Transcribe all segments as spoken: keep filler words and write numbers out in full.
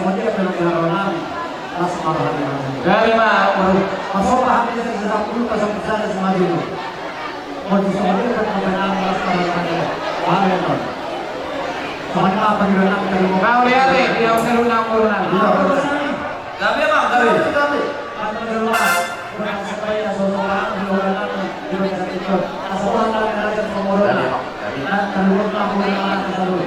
Jadi apa yang diharapkan? Las marhati. Dari ma, baru. Masuk hati saya sudah pun kasih bisa ada semaju. Mau disebut itu kan pertanyaan las marhati. Mana itu? Sama apa di dalam dari mau. Kau lihat deh, dia usah lu nang urunan. Iya, terus. Gabe, Bang, gabe. Gabe. Kan perlu. Bukan supaya sosok orang di orang di rumah sakit itu. Asal orang lain aja sama orang. Gabe, Bang, gabe. Nah, kalau lu nang urunan, asal lu.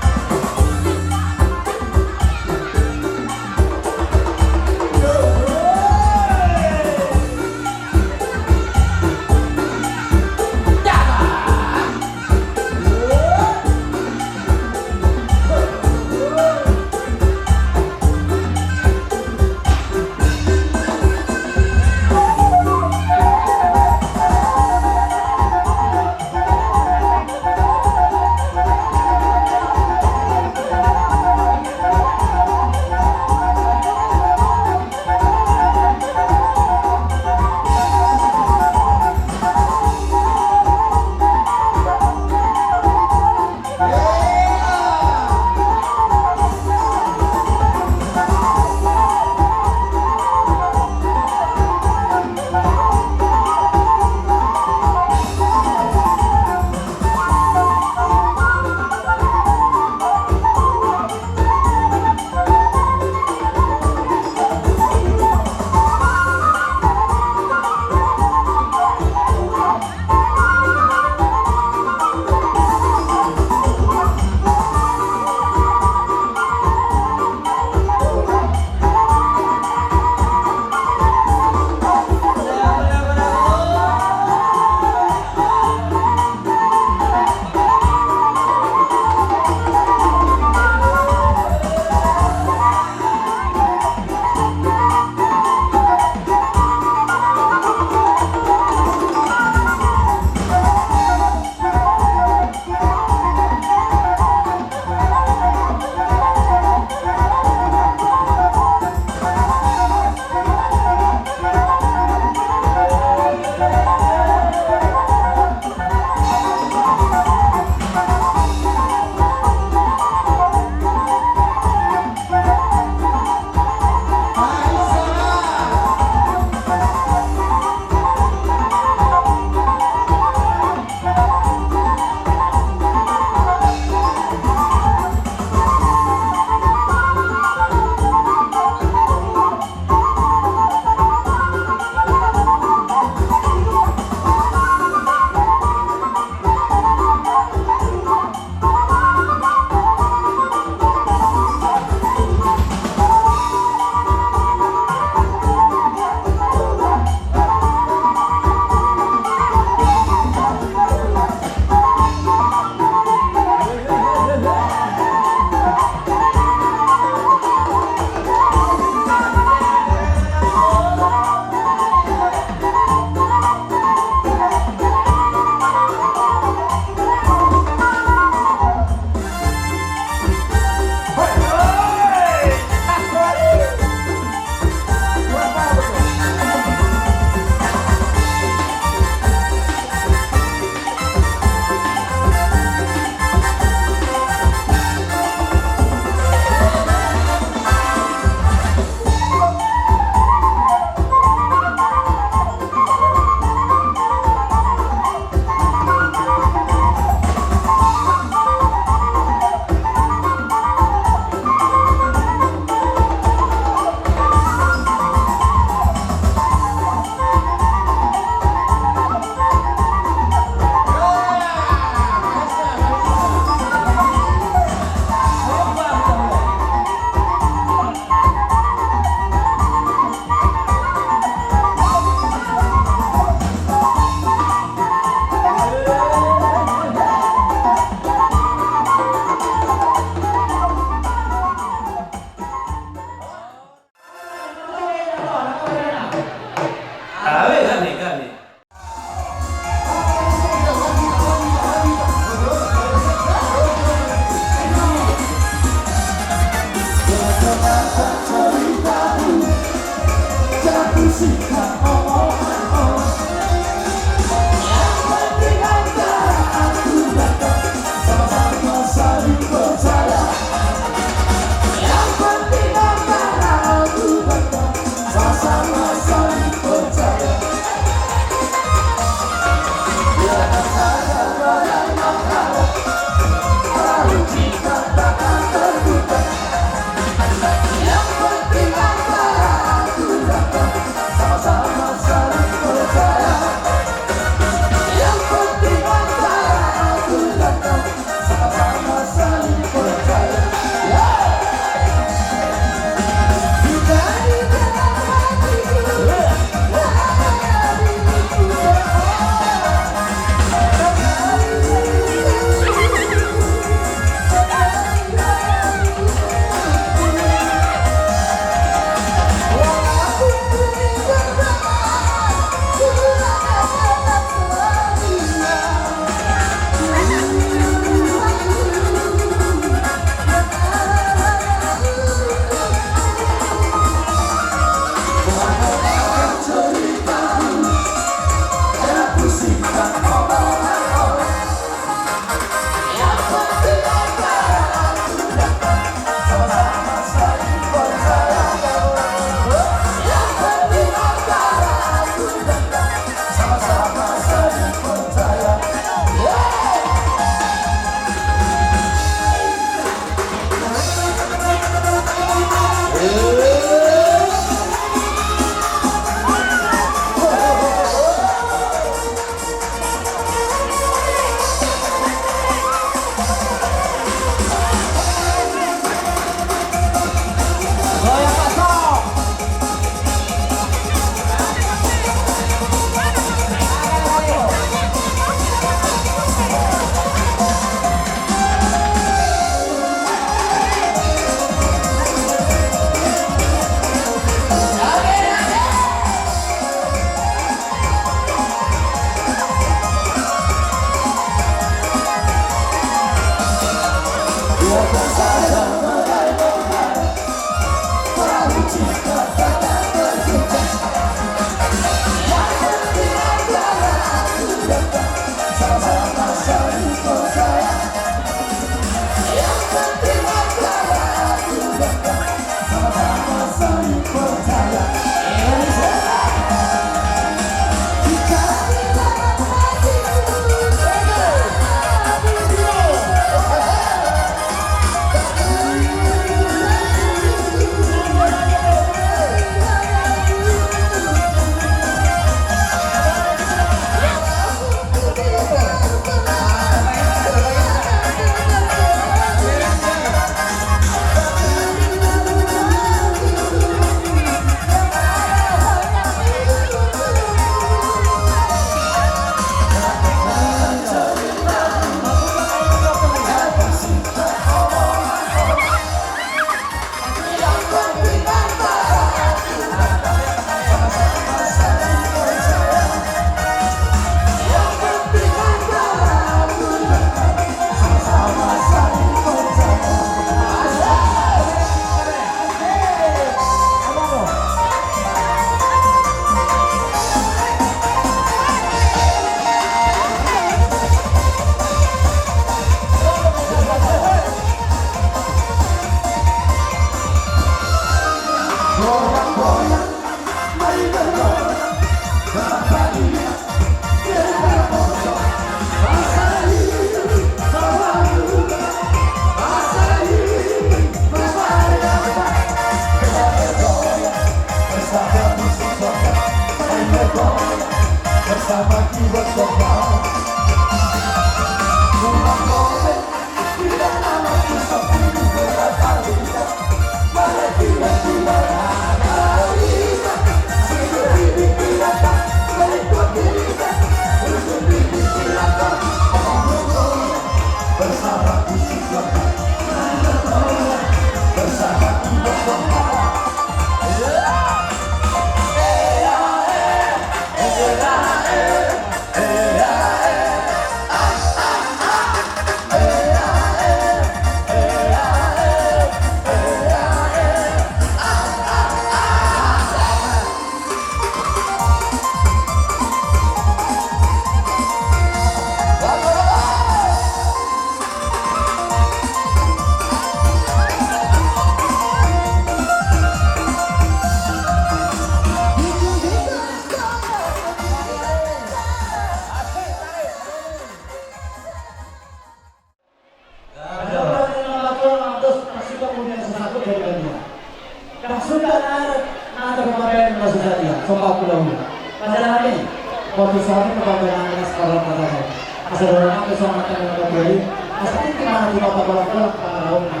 Kopi sore na bapak yang atas korong kata saya. Asa dorong aku sama teman kopi. Asa tinggi mana di kota bola bola para rauna.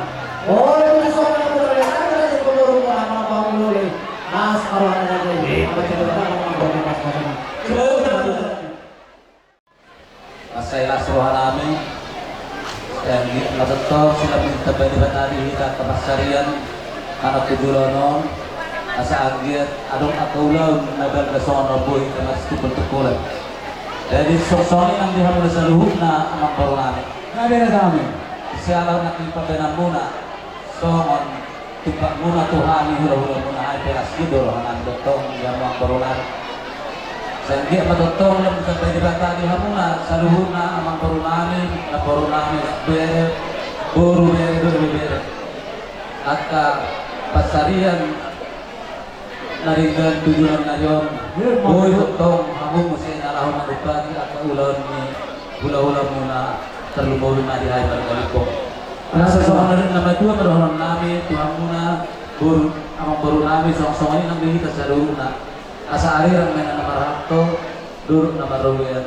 Oh, itu suara yang berbeda. Ada di kota rumah anak bang luli. Mas korong kata saya. Apa cerita orang yang berubah pas kosong. Coba. Asa las rohanami. Sai anggiat ma tongtong sian lambung ni Debata di hita angka pansarian anak tu joloan on. Asa anggiat adong angka ulaon na balga songon on boi hita marsitungkol-tungkolan. Jadi songon i nang di hamuna saluhutna amang boru nami. Siala nang di pambahenanmuna songon tumpak muna tu hami, hula-hula muna, ai pe las do roha nami tongtong di hamu amang boru nami. Sai anggiat ma tongtong lam sampai di bata di hamuna saluhutna amang boru nami, namboru nami, bere, boru bere, boru bere. Angka pansarian na denggan tu joloan ni ari on. Boi tongtong hamu muse na laho mandumpaki angka ulaon ni hula-hula muna, tarlumobi ma di hae marga Limbong. Asa songon na matua ma dohonon nami tu hamuna boru, amang boru nami, songon-songon i nang di hita saluhutna. Asa arirang ma inna na marhalto, duruk na marrobean.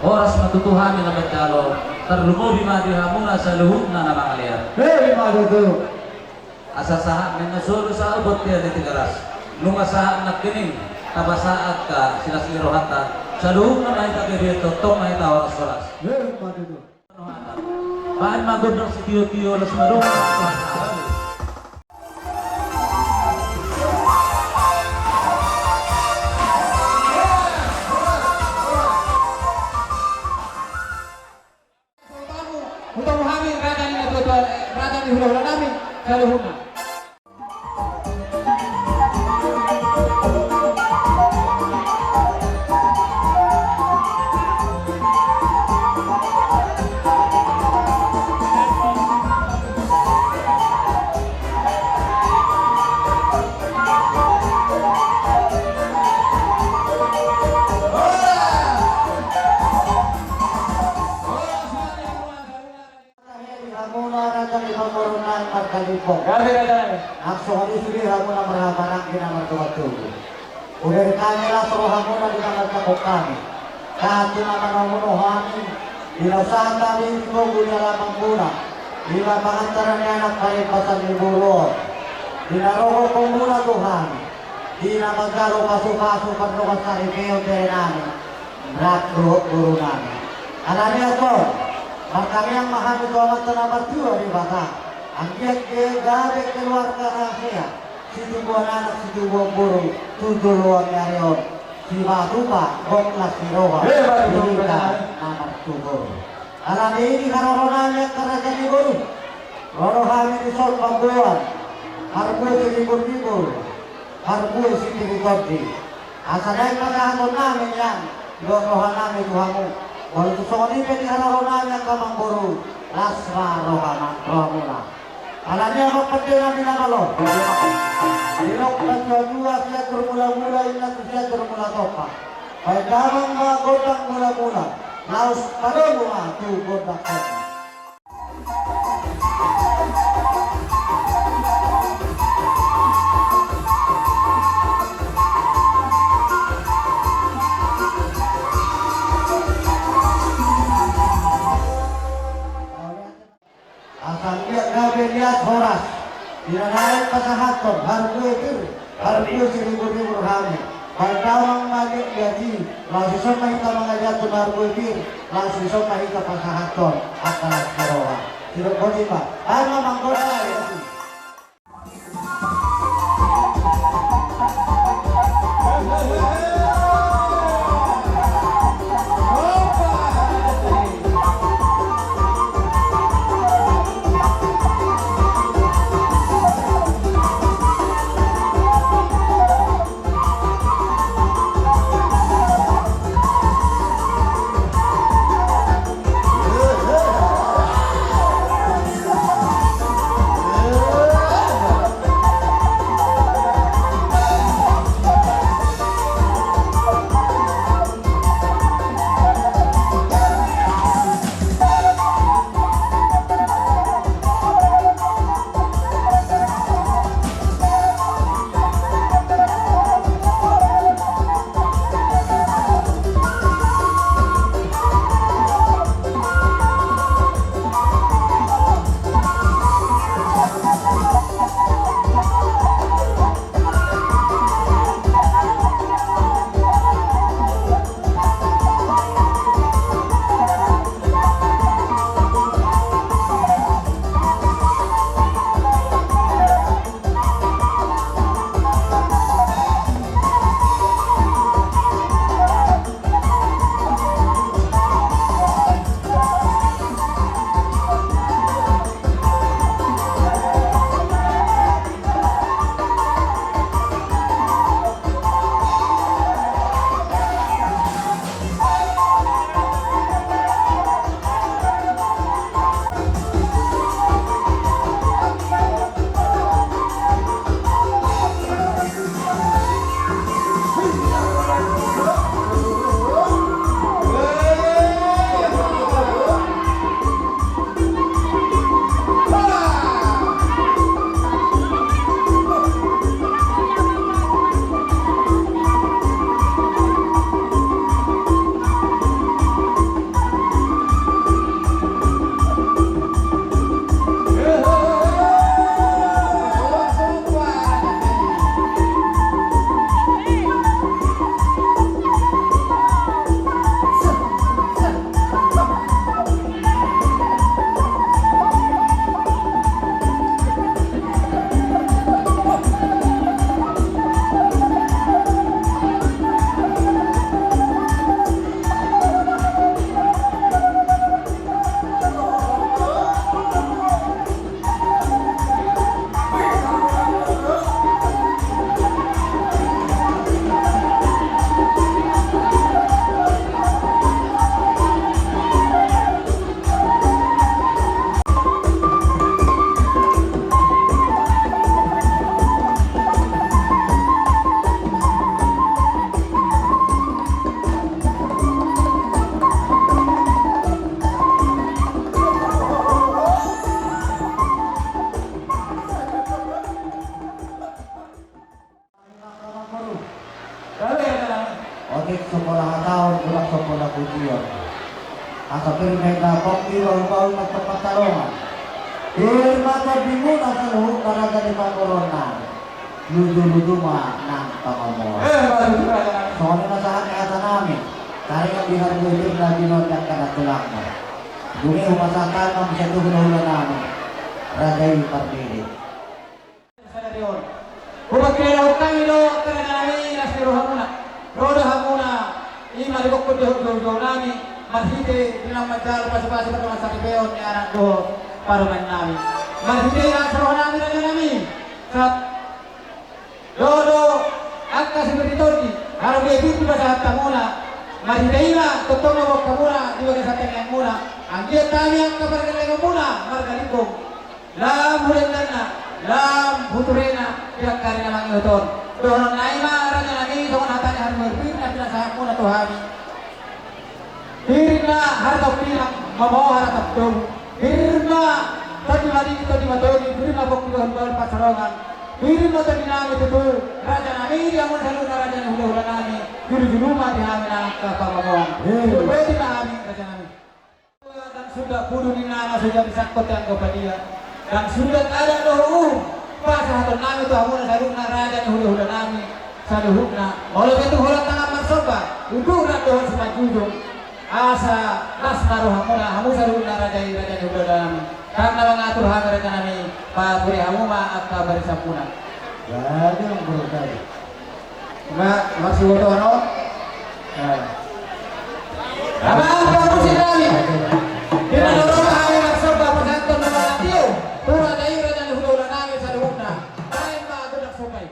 Horas ma tutu hami na manjalo, tarlumobi ma di hamuna saluhutna na mangalean. Hei, ma tutu. Asa sahat ma inna solu sahat bontean di Tigaras. Nunga sahat nangkining tapasahat angka silas ni rohanta. Saluhutna ma hita kebiet, tongtong ma hita horas-horas. Baen ma gondang sitio-tio, las ma dohot. Hutamu hami raja ni natua-tua, eh, raja ni hula-hula nami saluhutna. Hamuna raja ni pamoruon nami marga Limbong. Gabe raja nami. Nang songon i sude hamuna marhaha maranggi na martobar tubu. Udah ditanya las rohamuna di tangan cakok kami. Satu nama nomu no hami. Di lausahan nami di togu ni alaman muna. Di lapangan tara ni anak paripasan ni boru on. Di na rongkon muna tu hami. Di na manjalo pasu-pasu pardongan saripeon bere nami. Rap dohot boru nami. Alani i, martangiang ma hami tu Amanta na martua Debata. Anggiat gabe keluarga na sehat, situbuan anak situbuan boru tu joloan ni ari on. Sipatupa gok las ni roha. Hei, baik, di hita na martubu. Alani i di haroro nami angka raja ni boru, ro do hami dison mamboan marbue siribur-ribur, marbue sitiri tondi. Asa naeng pasahaton nami nian dohot roha nami tu hamu. Molo tung songon i pe di haroro nami angka amang boru, las ma roha na, rohamuna. Alani i amang pande nami na malo. Didok na tua-tua, Sianjur Mula-mula, inna tu Sianjur Mula Tompa. Baen damang ma gondang mula-mula, laos padomu ma tu gondang tompa. Asa anggiat gabe liat horas. Di na naeng pasahathon marbue pir, marbue siribur-ribur hami. Baen damang ma liat-liat i, laos dison ma hita mangaliathon marbue pir, laos dison ma hita pasahathon angka las ni roha. Sidok boti ma. Baen ma manggoda liat i. Sopola hataon, ulang sopola pujion. Asa pir ma hita pongki bahulbahul martong pansalongan. Pir ma tondimuna saluhutna raja ni parboruon nami. Lujuluju ma nang pangomoan. Eh, bagus, bagus. Songon i ma sahat ni hata nami. Taringot di harbue pir na binoan ni angka na tulangmu. Dung i hupasahat hami ma muse tu hulahula nami, raja i Pardede. Sadari on, hupangkilala hami do, raja nami, las ni rohamuna. Ro do hamuna, i ma dibokkon di hujou-hujou nami, marhite di na manjalo pasupasuon dohot saripeon ni anak dohot parumaen nami. Marhite i las roha nami, raja nami. Sahat do angka sipir ni tondi, harbue pir dipasahat hamuna. Marhite i ma tongtong na boan hamuna di bagasan tangiangmuna. Anggiat hami angka pargellengonmuna marga Limbong, lam hu dendanna, lam hu turena, di angka ari na mangihut on. Dohononna i ma, raja nami, songon hata ni harbue pir na pinasahatmuna tu hami. Pir ma harta pinang, mamora harta tobu. Pir ma tondi madingin, tondi matogu, pir ma pongki bahulbahul pansalongan. Pir ma tondi nami tutu, raja nami, di hamuna saluhutna raja ni hulahula nami. Julu-julu ma di hami nang angka pangomoan. Julu-julu ma di hami, raja nami. Ndang sundat pudu ni na so jadi sangkot i anggo padia. Ndang sundat adat dohot uhum. Pasahaton nami tu hamuna saluhutna raja ni hulahula nami saluhutna. Molo pe tung holan tangan marsomba, unduk rap dohot simanjujung. Asa las ma rohamuna, hamu saluhutna raja i, raja ni hulahula nami. Ndang na mangatur hami, raja nami, pature hamu ma angka barisanmuna. Jadi, Amang Boru, jadi. Ma, masiboto ano? Nah. Amang pamusik nami. Di na ro hami marsomba pasahathon na mangatio tu raja i, raja ni hulahula nami saluhutna. Baen ma gondang somba i.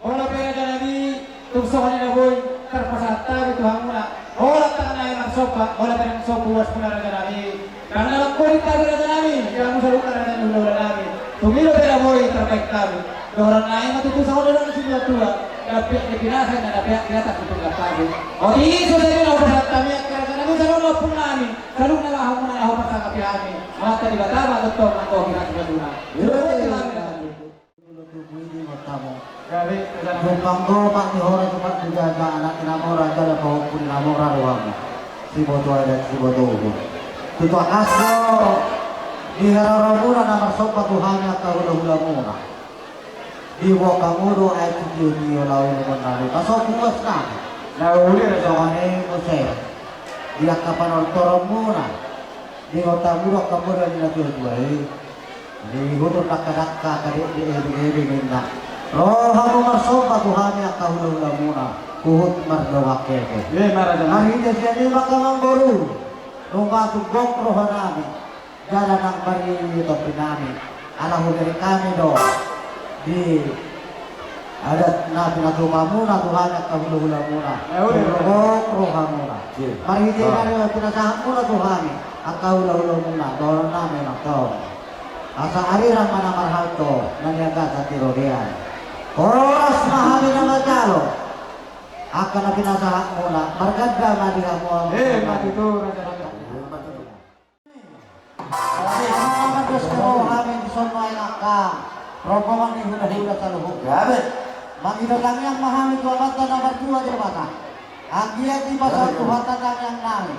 Molo pe raja nami, tung songon i na boi tarpasahat hami tu hamuna. Holan tangan nami marsomba, holan pe nang somba uasmuna raja nami. Karna mangkolit hami raja nami, di hamu saluhutna raja ni hulahula nami. Tung i dope na boi tarbahen hami. Dohonon nami ma tutu songon dohonon ni situatua. Ndang peak ni pinasa, ndang peak ni atas, tutu ndang pasu. Otik i so jadi na hupasahat hami angka raja nami, saluhutna ompung nami, saluhutna ma hamuna na huparsangapi hami. Amanta Debata ma tongtong manggohi hasupasuna. Jolo tubu i di matamu. Jumpang do, Pak, ni hora tu Pak, tu jaja anak ni na mora, jala pahompu ni na mora rohamu. Siboto adat, siboto uhum. Tutu akas do di haroromuna na marsomba tu hami angka hulahulamuna. Diboan hamu do aek sitio-tio laho ulaon nami. Pasombu uas nami. Na uli raja. Songon i muse di angka panortoronmuna. Di hota mudok hamu do ni na tua-tua i. Di hutur dakka-dakka, kade di ebe-ebe ninna. Ro hamu marsomba tu hami angka hulahulamuna. Huhut mardongan heke. Marhite sian i ma amangboru. Nunga tumpak roha nami. Jala nang marhite topi nami. Ala hubege hami do. Di adat na pinatupa muna tu hami angka hulahulamuna. Olo. Ro rohamuna. Marhite na pinasahatmuna tu hami angka hulahulamuna, dohonon nami nangkin. Asa arirang ma na marhalto, na niagatan di robean. Horas ma hami na manjalo angka na pinasahatmuna, marganda ma di hamu. Emma tutu, raja. Mandos ni roha hami dison ma i angka rombongan ni hulahula saluhutna. Mangido tangiang ma hami tu Amanta na martua Debata. Anggiat dipasahat Tuhanta tangiang nami.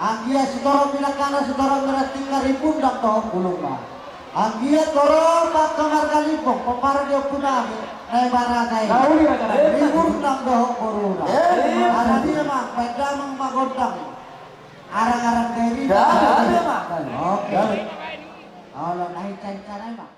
Anggiat sitorop ni dangkana, sitorop ni rantingna, rimbundang dohot bulungna. Anggiat torop angka marga Limbong, pomparan ni ompu nami na i marata i, rimbundang dohot boruna. Ala ni ma baen damang ma gondang. Arang-arang dari. Oke. Olo, naik cari-cari, Bang.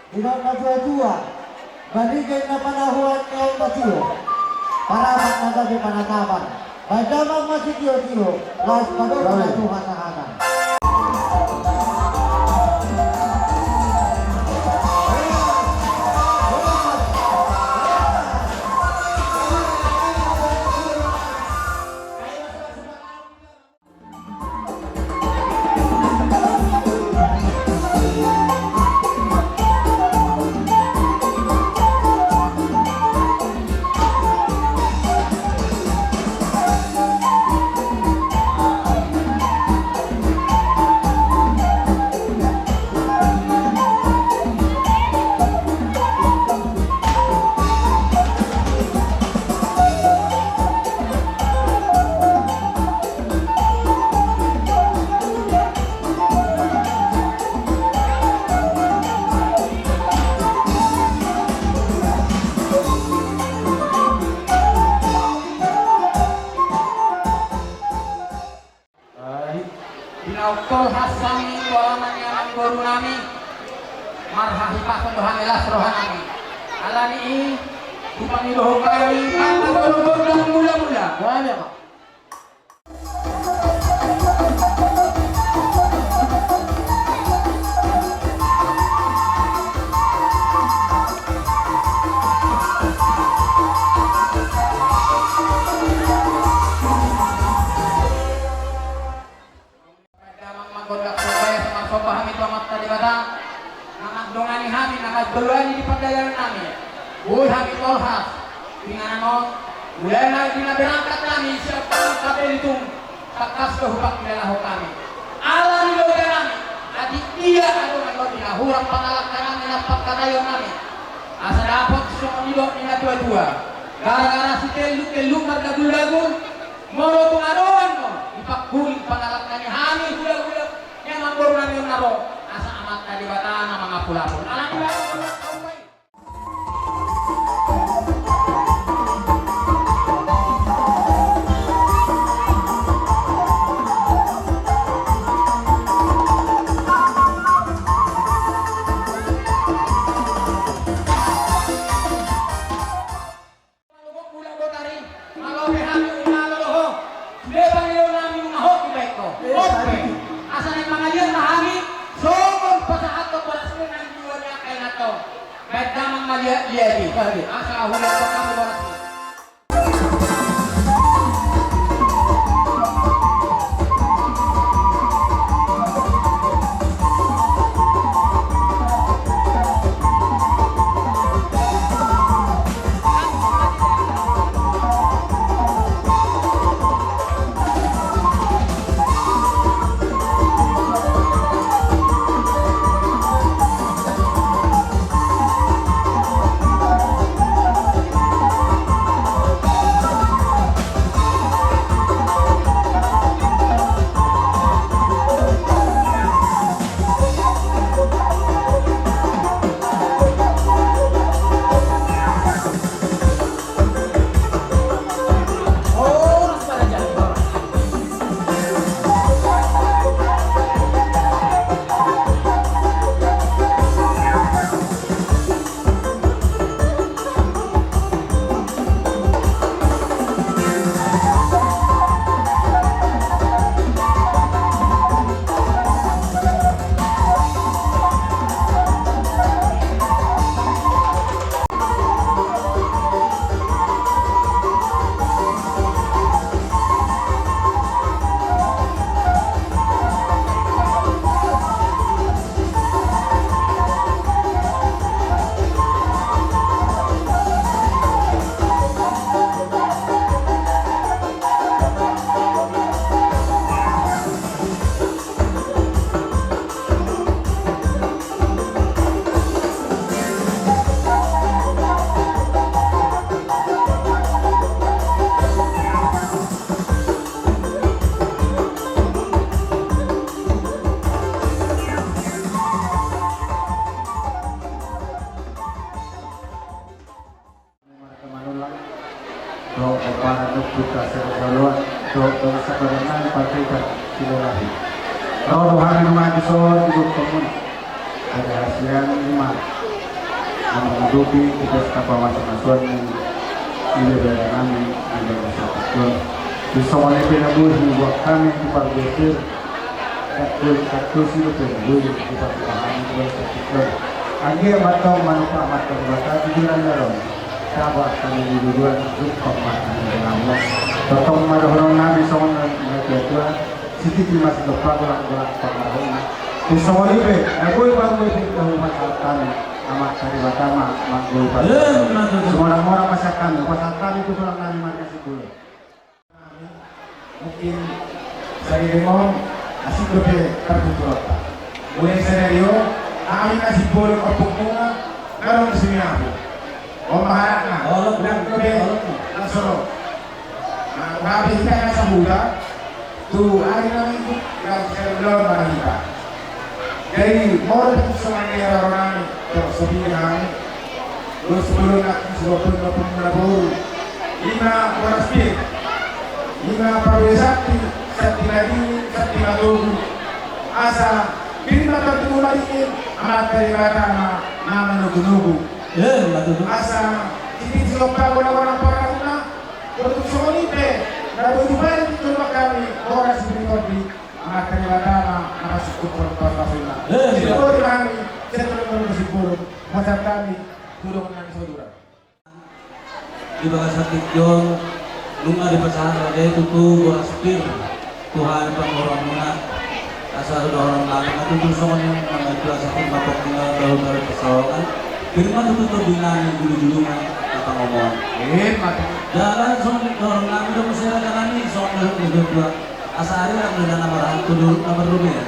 Didok na tuatua, baligai na panahuan ni on na tio, parapat na gabe panatapan. Baen damang ma sitiotio, laos padomu na tu hasahatan. Di na ungkol hasami tu alaman ni amangboru nami, marhahipason do hami las roha nami. Alani i, dipangido hami manghatai gondang mula-mula. Damang ma gondang somba i, asa marsomba hami tu Amanta Debata na mandongani hami, na mandongani di pardalanan nami. Boi hami tolhas di inganan on, mulai na di na berangkat hami sian Belitung, tangkas do hupakilalahon hami. Ala ni loja nami, atik dia adong na di na hurang pangalangka nami, na pangkataion nami. Asa dapot songon nidok ni na tuatua, gara-gara si telluk-telluk mardagul-dagul, molo tung adong on dipangkuling pangalangka ni hami hula-hula ni amangboru nami on na ro, asa Amanta Debata na mangapul-apul. Ala ni loja nami. Molo gok mulak botari, molo pe hami umalo do ho. Sude pangidoan nami nunga hot dibaen ho. Oke. Asa naeng mangaliat ma hami, songon pasahathon boras ni nang dua ni angka inanta on. Baen damang ma liat-liat i. Asa huliathon hami boras i. Marga Manullang, dohot pomparan ni ompunta Sera Joloan, dohot dongan sapadan nami Panjaitan Silalahi. Ro do hami nuaeng dison di gokhonmuna. Asa hasian i ma Mangadopi tu pesta pamasumasuon ni ibebere nami, ibebere saputuon. Di songon i pe na boi hubuat hami tu parbue pir, tak boi, tak boi si dope na boi hubuat hami tu pesta saputuon. Anggia mantong manungkun amanta Debata di bulan na ro. Tabo hami di dua, jumpang ma hami di hamu. Tongtong ma dohonon nami songon na tuatua. Sititi ma sitompa, golanggolang pangarahutna. Di songon i pe na boi parbue pir, hupasahat hami amanta Debata ma manggoluhon. Eh, ima tutu. Sumorang-morang ma sian hami, hupasahat hami tu tulang nami marga Simbolon. Mungkin sari rimon asing dope partuturonta. Mulai sadari on hami na Simbolon ompung muna, na ro di Simeapu. On ma haratna. Olok, ulang dope, olok. Na so ro. Nah, tapi hita na sahuta tu ari na minggu, na sisada ulaon ma hita. Jadi molo tung songon i haroro nami, tor so pir hami. Terus sebelum nanti sebelum nanti melaboru, ima boras pir, ima parbue santi, santi na dingin, santi na togu. Asa pir ma tor tubu na dingin, amanta Debata ma na manogunogu. Eh, ima tutu. Asa sititi sitompa, golanggolang pangarahutna. Tung songon i pe na boi dipatupa di jolma hami boras pir ni tondi, amanta Debata ma na pasungkun parpasuna. Eh, ima. Sititi hami, sititi hami, sititi hami, pasahat hami tu dongan nami saudara. Di bagasan tingki on nunga dipasahat raja i tutu boras pir tu hami panguhuron muna. Asa dohonon nami ma tutu songon i, nang tu asa pir ma pongki na gabe-gabe parsaoran. Pir ma tutu tondi nami, julu-julu ma na pangomoan. Eh, ima tutu. Jala songon i dohonon nami do muse raja nami, songon i dohonon ni natuatua. Asa ari na mardongan, na marhaha, tu dolok na marrobean.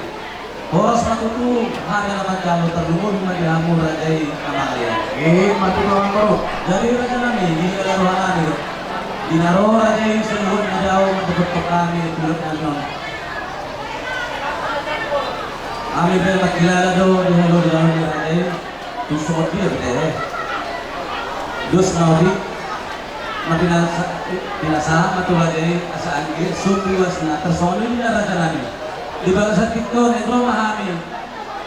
Horas ma tutu hami na manjalo, tarlumobi ma di hamu raja i na mangalean. Eh, ima tutu amang boru. Jadi raja nami, di na ro roha nami do. Di na ro raja i, songon na dao mandok-dok hami tu dolok nami on. Hami pe mangkilala do di halo di laho ni raja i. Tung songon dia pe, eh. Dos na otik, na pinasa-, pinasahat ma tu raja i, asa anggiat so tu ruasna, tarsongon i do raja nami. Di bagasan tingki on, naeng ro ma hami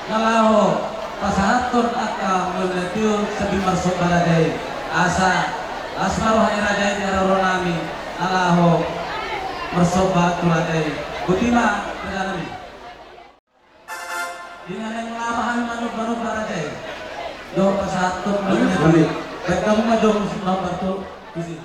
na laho pasahathon angka mauliate on sambil marsomba raja i. Asa las ma roha ni raja i di haroro nami na laho marsomba tu raja i. Boti ma raja nami. Di na naeng lam hami manomba-nomba raja i dohot pasahathon. Baen hamu ma jo musik, Bang Barto, tusi.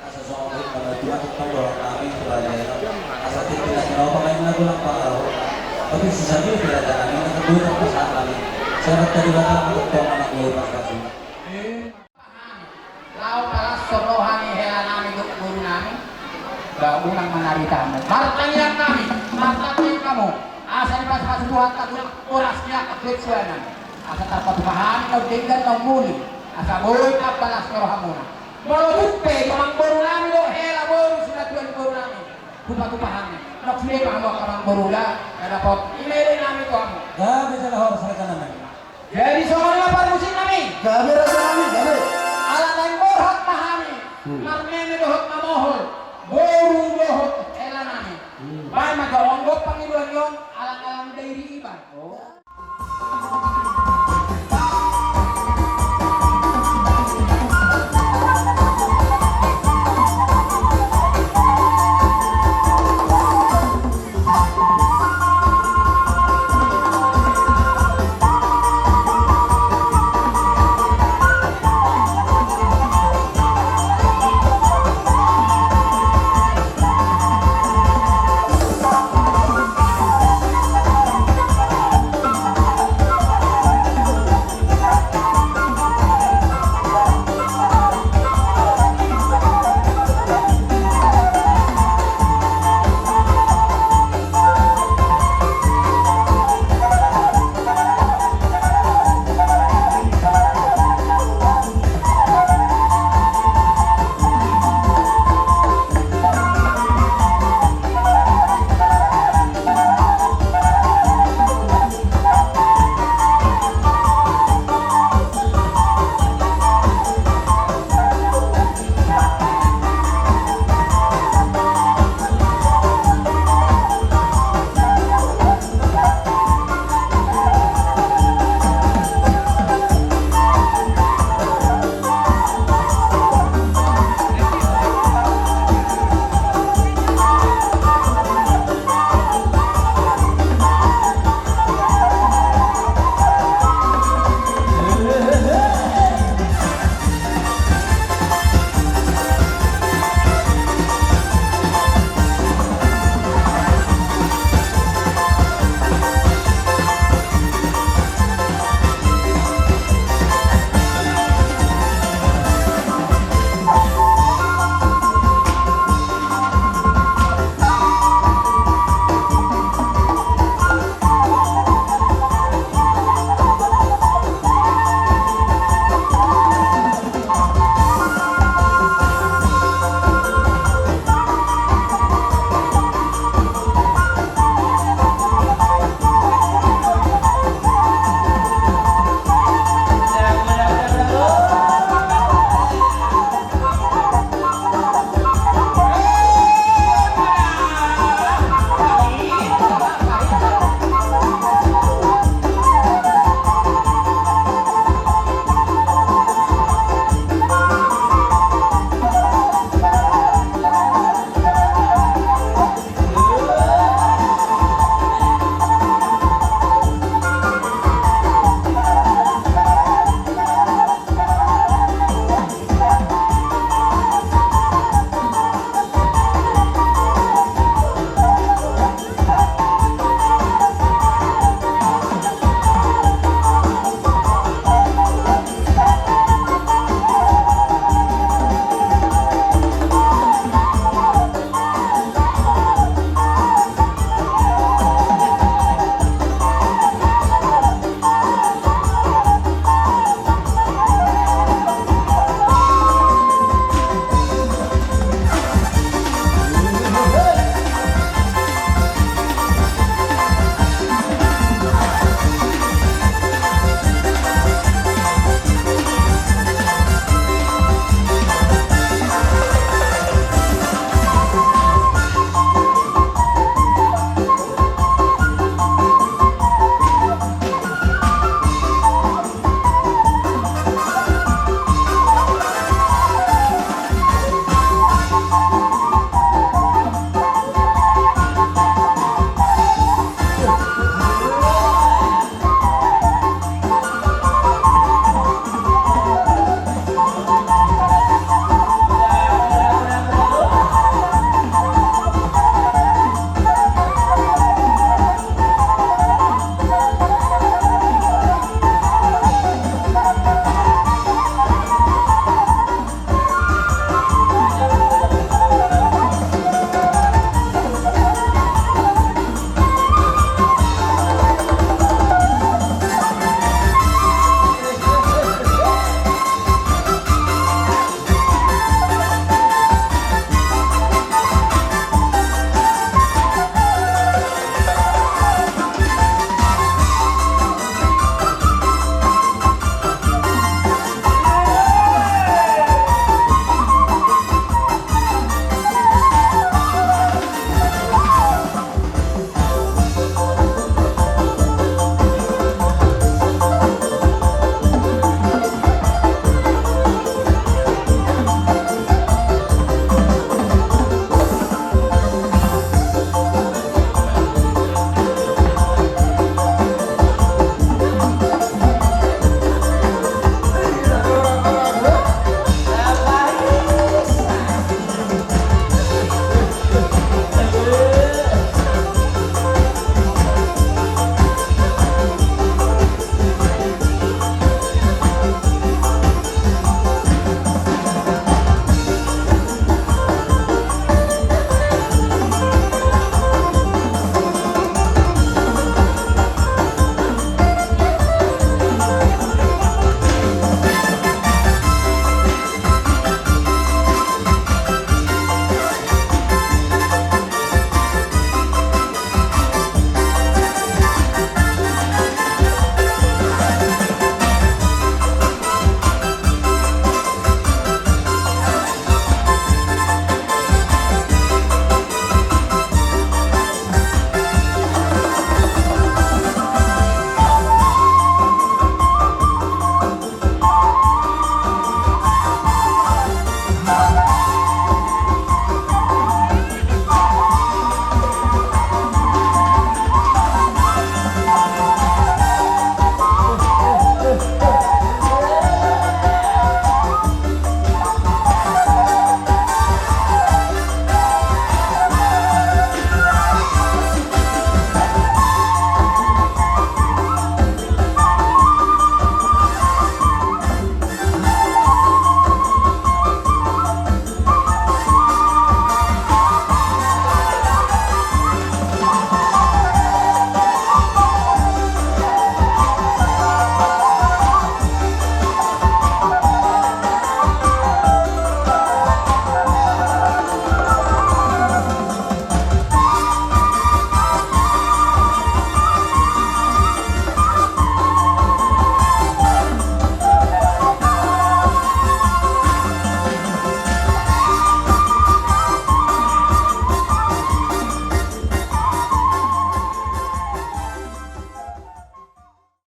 Asa songon i ma tutu, asa tong dohot hami tu raja i, asa tintin na tinawa pamainna tulang pangarahutna. Tapi sisami di raja nami na terdua terpaksa kami. Selamat tadi datang untuk tong anak muda. Laho palas so roha Hita hamu. Martangiang nami, martangiang hamu. Asa dipasupasu Tuhanta tu horas ni angka suansuanami. Asa tarpatupa hami naung denggan naung muli. Asa boi na balas ni rohamuna. Molo tung pe amangboru nami do hela boru sinatuan boru nami. Tupa-tupa hami. Nang sude ma hamu angka amangboru da, na dapot. I ma elo nami tu hamu. Gabe jala horas raja nami. Jadi songon i ma parmusik nami. Gabe raja nami, gabe.